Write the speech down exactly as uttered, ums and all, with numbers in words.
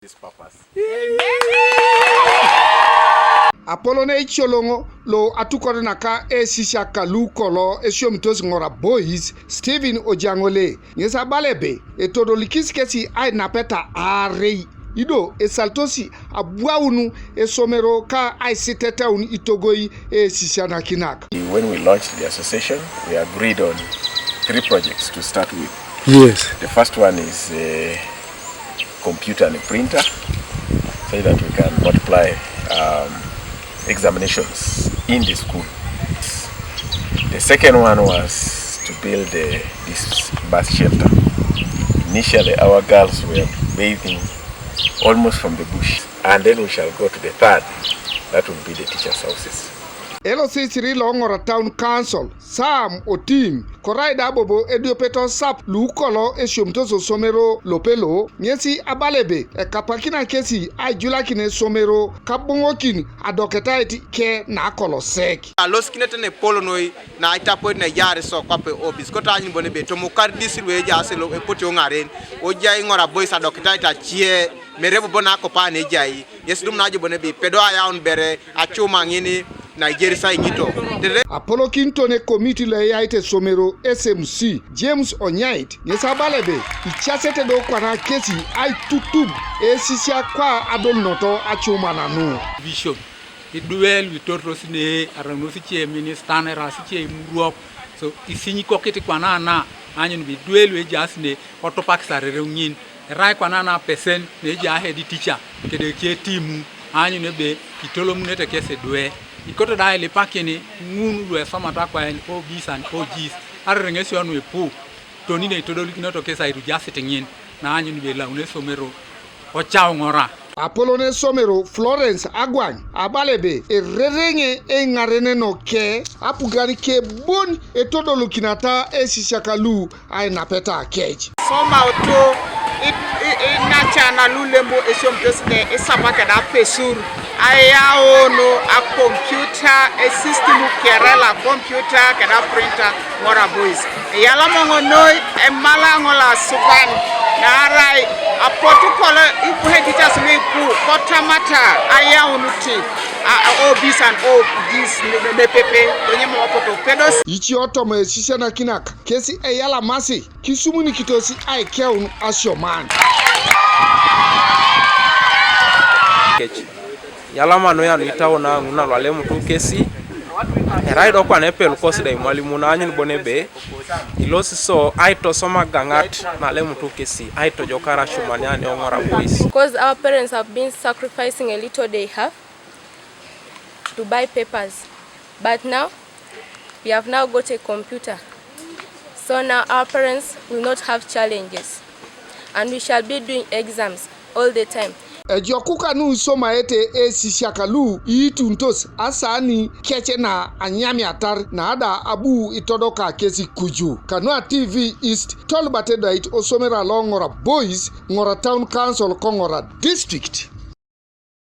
This purpose. Apolon eicoloŋ lo atukot naka esisiak lu kolo esiomitos Ŋora Boys, Stephen Ojaŋole, ŋes abala ebe etodolikis kesi ainapeta aarei, ido esalitosi abwaun esomero ka aisitetaun itogoi esisianakinak. When we launched the association, we agreed on three projects to start with. Yes. The first one is a computer and a printer so that we can multiply um, examinations in the school. The second one was to build a, this bath shelter. Initially, our girls were bathing almost from the bush, and then we shall go to the third, that will be the teachers' houses. Elosisiri lo Ŋora Town Council, Sam Otim, korai da bobo ediopeto sap lu kolo esiomitos osomero lope lo, ŋesi abala ebe ekapakina kesi aijulakin esomero kaboŋokin adoketait ke nakolosek. Alosikinete nepol noi na itapoit na ejaar so kwape obis, kotaanyun bon ebe tomukar dis lu ejaas lo epotio ŋaren, ojai Ŋora Boys adoketait acie, mere bobo nakopa nejai, ŋes dum najo bon ebe ipedo ayaun bere acuma ŋini na ijerisai ŋito. Tetere Apolokinton ekomiti lo eyait esomero S M C, James Onyait, ŋes abala ebe icasete do kwana kesi aitutub esisia kwa adolunoto acuma nanu. Vision. Idwe lu itortos ne, araunos ice ministan, eraas ice imuruok, so isinyikokit kwana na, aanyun ebe idwe lu ejaas ne, kotupakis arereu ŋin. Erai kwana na pesen ne ejai head teacher, kede ketimu, aanyun ebe kitolomunete kes idwe. Ikote da ailipakin ŋun lu esomata kwaen O Bs and O Gs, arereŋesio nu ipu, toni ne itodolikinoto kes airujasit ŋin, naanyun ebe elaun esomero ocau Ŋora. Apolon esomero Florence Agwany abala ebe erereŋe eiŋareneno ke apugan ke bon etodolikinata esisiak lu ainapeta kec. Somautu i- i- inacan alulembo esiomitos ne isapa keda apesur, ayaun a computer, esistem kere la computer keda printer Ŋora Boys. Eyalama ŋo noi emala ŋo la suban, naarai apotu kolo ibu head teachers lu ipu kotamata ayaunut a- a- O Bs and O Gs ne- ne- nepepe, konye mam apotu pedos. Icio toma esisianakinak kesi eyalamasi kisumunikitosi aikeun asioman. Kec. Yalama noi anu itauna ŋun alu alemutu kesi, erai do kwana epelukos da imwalimun aanyun bon ebe ilosi so aitosoma gaŋat nalemutu kesi aitojokar asioman ane o Ŋora Boys. Because our parents have been sacrificing a little they have to buy papers, but now we have now got a computer. So now our parents will not have challenges, and we shall be doing exams all the time. Ejok kanu isomaete esisiak lu iituntos asaani kec na anyamiatar, nada abu itodoka kesi kuju. Kanu a T V East, Tolbert Edait osomero lo Ŋora Boys, Ŋora Town Council ko Ŋora District.